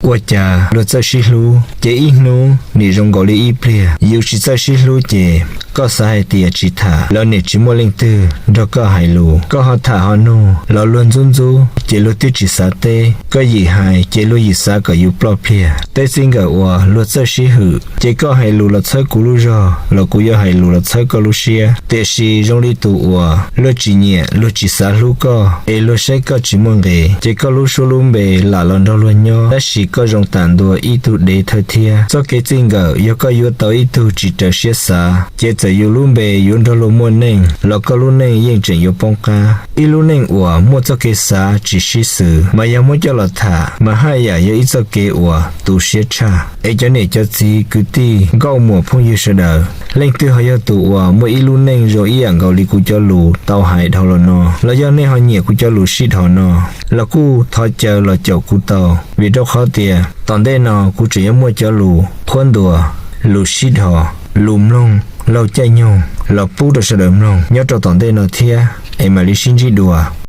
Ua cas luag txawj sib hlub ces ib hnub nim zoo nkaus li ib pliag yus tsis txawj sib hlub ces koj xav hais tias tsis tham los nim tsis muaj leej twg nrog koj hais lus. Koj ho tham ho nug los luag ntxub ntxub ces luag twb tsis xav teb. Koj yim hais ces luag yim xav kom yus ploj pliag. Tej txij nkawm uas luag txawj sib hwm ces koj hais lus los txhawb kuv lub zog los kuv yuav hais lus los txhawb koj lub siab. Tiam sis zoo li tus uas luag tsis nyiam luag tsis xav hlub koj es luag saib koj tsis muaj nqis ces koj lub suab lub npe lam los nrog luag nyob tab sis koj zoo tam ntua ib tug dev thawj thiab. Txoj kev txij nkawm yog koj yuav tau ib tug tsis raws siab xav ces txawm yus lub npe yuav nrog luag muaj neej los koj lub neej yeej tseem yuav poob qab. Ib lub neej uas muaj txoj kev xav tsis sib xws mas yog muab coj los tham mas haj yam yog ib txoj kev uas tu siab tshaj. Es cov niam cov txiv kwv tij nkauj muam phooj ywg sawv daws, leej twg ho yog tus uas muaj ib lub neej zoo ib yam nkaus li kuv cov lus tau hais dhau los no los yog nej ho nyiam kuv cov lus sib dhos no los kuj thov caw los caum kuv tau, vim rau qhov tias tom ntej no kuv tseem yuav muaj cov lus qhuab ntuas, lus sib dhos, lus mloog laug caij nyoog los pub rau sawv daws mloog nyob rau tom ntej no thiab es mam li sib ntsib dua.